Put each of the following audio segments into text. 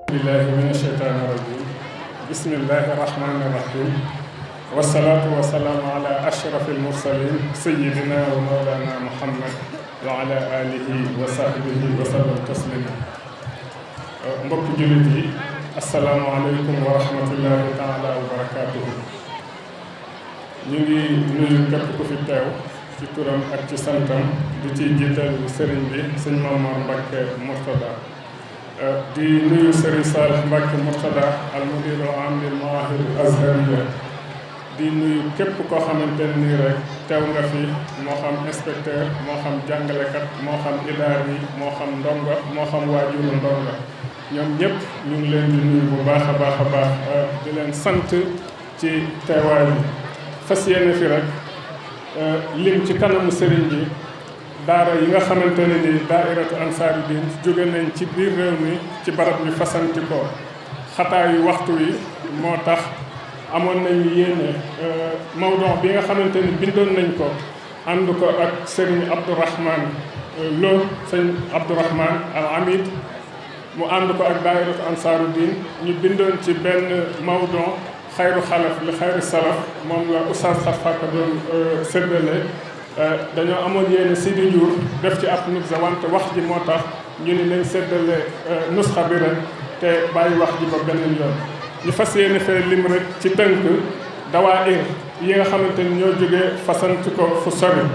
billahi min asheytaani rajim bismillahi rahmani rahim wasalaatu wasalaamu ala ashrafil mursalin sayidina wa mawlana muhammad wa ala alihi wa sahbihi wa sallam taslima mbokki jullit yi asalaamualeykum wa rahmatullahi taala wa barakatuhu. ñu ngi nuyu képp ku fi teew ci turam ak ci santam di ci jiital sëriñ bi sëñ Mamor Mbacke Mourtada di nuyu sëriñ Salih Mbacke Mourtada al mudiru am lil maahir azhariya di nuyu képp koo xamante ne nii rek teew nga fi moo xam inspecteur moo xam jàngalekat moo xam idaar yi moo xam ndonga moo xam waajuru ndonga ñoom ñëpp ñu ngi leen di nuyu bu baax a baax a baax di leen sant ci teewaay bi fas yéene fi rek lim ci kanamu sëriñ bi daara yi nga xamante ne ni daairatu ansaaru diin jóge nañ ci biir réew mi ci barab bi fasanti ko xataayu waxtu wi moo tax amoon nañu yéene mawduu bi nga xamante ni bindoon nañ ko ànd ko ak sëriñ Abdourahman Lo sëñ Abdourahman al Amid mu ànd ko ak daairatu ansaaru diin ñu bindoon ci benn mawduu xayru xalaf li xayru salaf moom la oustaz Xarfaka doon séddale dañoo amoon yéene Sidi Ndiour def ci ab nubza wante wax ji moo tax ñu ni nañ séddale nusxa bi rek te bàyyi wax ji ba beneen yoon ñu fas yéene fee lim rek ci tënk dawaayir yi nga xamante ni ñoo jógee fasant ko fu sori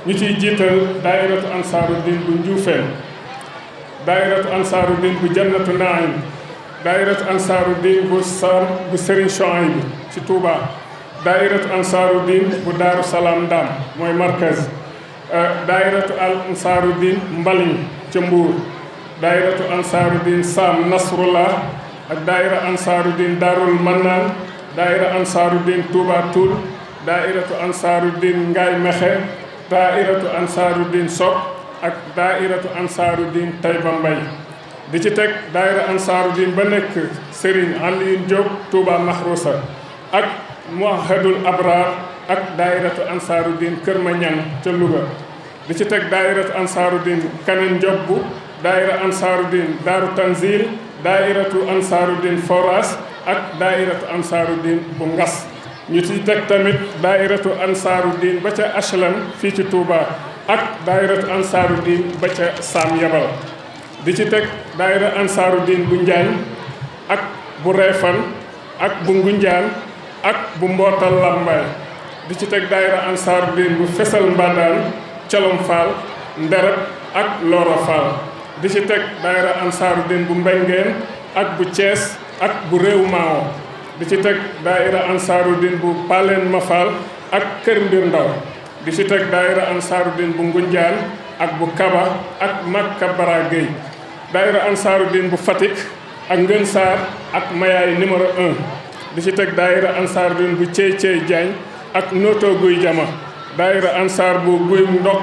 ñu ciy jiital daairatu ansaaru diin bu Njuufeen, daairatu ansaaru diin bu Jannatu Naim, daairatu ansaaru diin bu Sam bu Serigne Chouaïb bi ci Touba, daairatu ansaaru diin bu Daaru Salaam Ndaam mooy markaz, daairatu ansaaru diin Mbaliñ ca Mbuur, daairatu ansaaru diin Sam Nasrullah ak daaira ansaaru diin Daarul Mannaan, daaira ansaaru diin Touba Toul, daairatu ansaaru diin Ngaay Mexe, daairatu ansaaru diin Sopp ak daairatu ansaaru diin Tayba Mbay. di ci teg daaira ansaaru diin ba nekk Serigne Alioune Diop Touba Mahrousa ak Muahadul Abrar ak daairatu ansaaru diin Kër Mañang ca Louga. di ci teg daairatu ansaaru diin Kanen Diop daaira ansaaru diin Daaru Tanzil, daairatu ansaaru diin Foras ak daairatu ansaaru diin bu Ngas. ñu ci teg tamit daairatu ansaaru diin ba ca HLM fii ci Touba ak daairatu ansaaru diin ba ca Sam Yabal. di ci teg daaira ansaaru diin bu Njaañ ak bu Reefan ak bu Ngunjaan ak bu Mbootal Lambaay. di ci teg daaira ansaaru diin bu Fesal Mbadaan, Calom Fall, Ndereb ak Loro Fall. di ci teg daaira ansaaru diin bu Mbengeen ak bu Thiès ak bu Réew Maawo. di ci teg daaira ansaaru diin bu Paleen Mafal ak Kër Mbir Ndaw. di ci teg daaira ansaaru diin bu Ngunjaan ak bu Kaba ak Makka Bara Gueye, daaira ansaaru diin bu Fatick ak Ngën Saar ak Mayaay numéro 1. di ci teg daaira ansaaru diin bu Cey Cey Diagne ak Noto Guy Jama, daaira ansaar bu Guy Ndok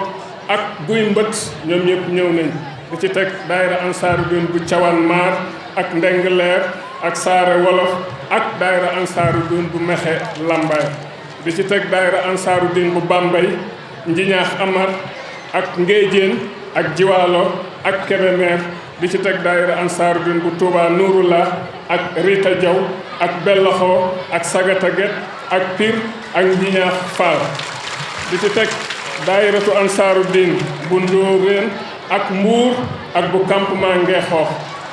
ak Guy Mbët ñoom ñëpp ñëw nañ. di ci teg daaira ansaaru diin bu Cawan Maar ak Ndeng Leer ak Saare Wolof ak daaira ansaaru diin bu Mexe Lambaay. di ci teg daaira ansaaru diin bu Bambey, Njiñaax Amar ak Ngéejeen ak Jiwaalo ak Kébémer. di ci teg daaira ansaaru diin bu Touba Nuurullah ak Rita Diaw ak Bellaxoo ak Sagata Get ak Pire ak Njiñaax Fall. di ci teg daairatu ansaaru diin bu Ndóoreen ak Mbuur ak bu campement Ngeexoox.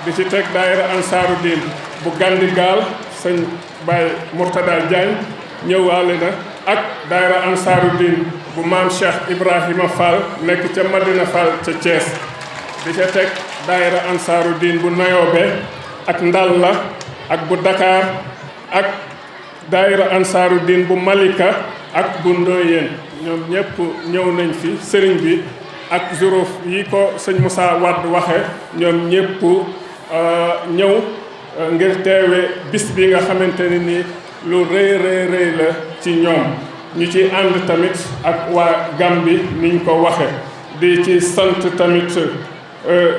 di ci teg daaira ansaaru diin bu Gandigaal, sëñ Baye Mourtada Diagne ñëwaale na ak daaira ansaaru diin bu maam Cheikh Ibrahima Fall nekk ca Madina Fall ca Thiès. di ca teg daaira ansaaru diin bu Nayobe ak Ndalla ak bu Dakar ak daaira ansaaru diin bu Malika ak bu Ndoyeen. ñoom ñëpp ñëw nañ fi sëriñ bi ak juróof yi ko sëñ Moussa Wade waxe ñoom ñëpp ñëw ngir teewe bis bi nga xamante ne ni lu rëy rëy la ci ñoom. ñu ci ànd tamit ak waa Gàmbi niñ ko waxe di ci sant tamit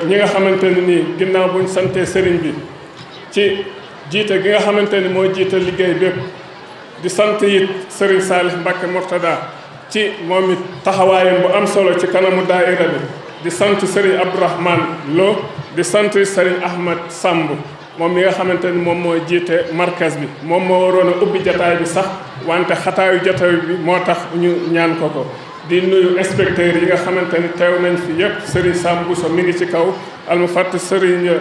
ñi nga xamante ne nii ginnaaw buñ santee sëriñ bi ci jiite gi nga xamante ni moo jiite liggéey bépp. di sant it sëriñ Salih Mbacke Mourtada ci moom it taxawaayam bu am solo ci kanamu daaira bi di sant Serigne Abdourahmane Lo di sant Serigne Ahmad Samb moom mi nga xamante ni moom moo jiite markas bi moom moo waroon a ubbi jataay bi sax wante xataayu jataay bi moo tax ñu ñaan ko di nuyu inspecteurs yi nga xamante ni teew nañ fi yëpp Serigne Sam Bousso mi ngi ci kaw almufatt Serigne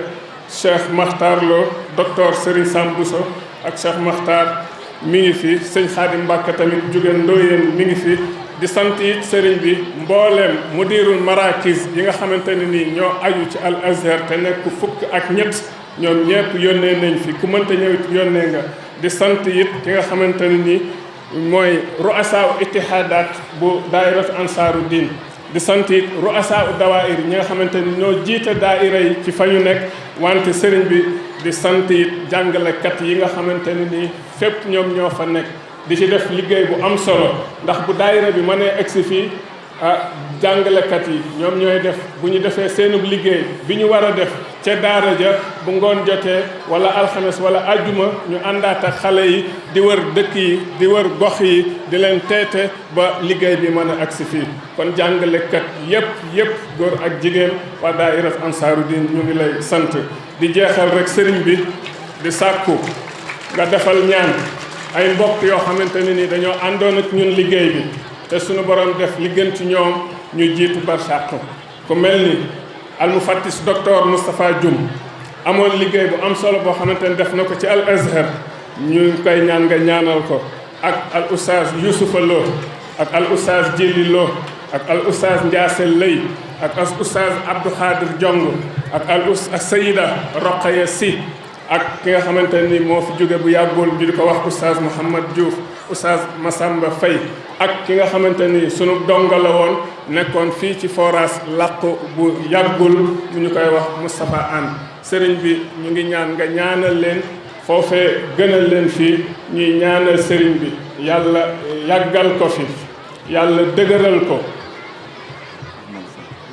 Cheikh Makhtar Lo docteur Serigne Sam Bousso ak Cheikh Makhtar mi ngi fi sëñ Xaadim Mbàkke tamit jóge Ndoyeen mi ngi fi di sant it sëriñ bi mbooleem mudirul marakis yi nga xamante ne nii ñoo aju ci Al Azhar te nekk fukk ak ñett ñoom ñëpp yónnee nañ fi ku mënta ñëwit yónnee nga di sant it ki nga xamante ne nii mooy ru'asa ittihadat bu daa'irat ansaaru diin di sant it ru'asa dawaa'ir ñi nga xamante ni ñoo jiite daa'ira yi ci fa ñu nekk wante sëriñ bi di sant it jàngalekat yi nga xamante ne nii fépp ñoom ñoo fa nekk di ci def liggéey bu am solo ndax bu daayira bi mënee egsi fii jàngalekat yi ñoom ñooy def bu ñu defee seenub liggéey bi ñu war a def ca daara ja bu ngoon jotee wala alxames wala ajjuma ñu àndaat ak xale yi di wër dëkk yi di wër gox yi di leen teete ba liggéey bi mën a agsi fii kon jàngalekat yépp góor ak jigéen waa daa'irat ansaaru diin ñu ngi lay sant di jeexal rek sëriñ bi di sàkku nga defal ñaan ay mbokk yoo xamante ne ni dañoo àndoon ak ñun liggéey bi te suñu borom def li gën ci ñoom ñu jiitu barsàq ku mel ni almufattis docteur Moustapha Dioum amoon liggéey bu am solo boo xamante ne def na ko ci Al Azhar ñu ngi koy ñaan nga ñaanal ko ak al oustaz Youssoufa Lo ak al oustaz Djili Lo ak al oustaz Ndiasse Lay ak al oustaz Abdou Khadir Diong ak al oustaz Sayida Roqaya Sy ak ki nga xamante ni moo fi jóge bu yàggul ñu di ko wax oustaz Mouhamad Diouf oustaz Massamba Faye ak ki nga xamante ni sunu donga la woon nekkoon fii ci forage làqu bu yàggul mu ñu koy wax Moustapha Anne sëriñ bi ñu ngi ñaan nga ñaanal leen foofee gënal leen fii ñuy ñaanal sëriñ bi yàlla yàggal ko fi yàlla dëgëral ko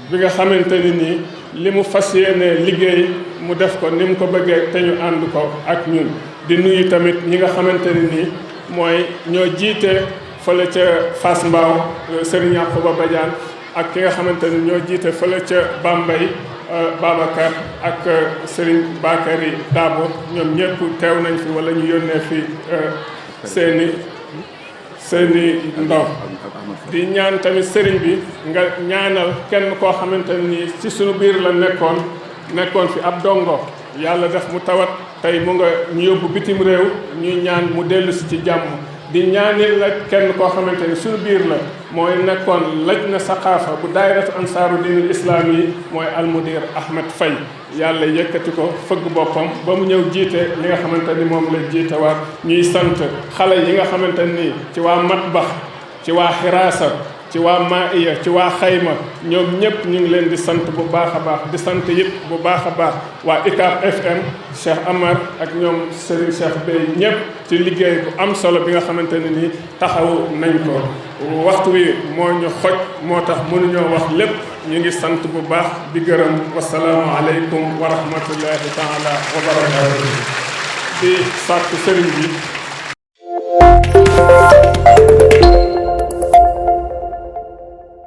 bi nga xamante ni nii li mu fas yéene liggéey mu def ko ni mu ko bëggee te ñu ànd ko ak ñun di nuyu tamit ñi nga xamante ni nii mooy ñoo jiite fële ca Fass Mbao Serigne Yacouba Badiane ak ki nga xamante ni ñoo jiite fële ca Bambey Babacar ak Serigne Bakary Dabo ñoom ñëpp teew nañ fi wala ñu yónnee fi seeni ndaw di ñaan tamit sëriñ bi nga ñaanal kenn koo xamante ni ci sunu biir la nekkoon fi ab dongo yàlla def mu tawat tey mu nga ñu yóbbu bitim réew ñuy ñaan mu dellu si ci jàmm di ñaanil la kenn koo xamante ni suñu biir la mooy nekkoon laj na saqaafa bu daayiratu ansaaru diinul islaam yi mooy almudir Ahmed Faye yàlla yëkkati ko fëgg boppam ba mu ñëw jiite li nga xamante ni moom la jiite waat ñuy sant xale yi nga xamante ni ci waa matbax ci waa xiraasa ci waa Maïya ci waa xayma ñoom ñëpp ñu ngi leen di sant bu baax a baax di sant yëpp bu baax a baax waa UCAB FM Cheikh Amar ak ñoom Serigne Cheikh Bey ñëpp ci liggéey bu am solo bi nga xamante ne nii taxawu nañ ko waxtu wi moo ñu xoj moo tax mënuñoo wax lépp ñu ngi sant bu baax di gërëm wasalaamu aleykum wa rahmatullahi taala wa barakaatu di sàkku sëriñ bi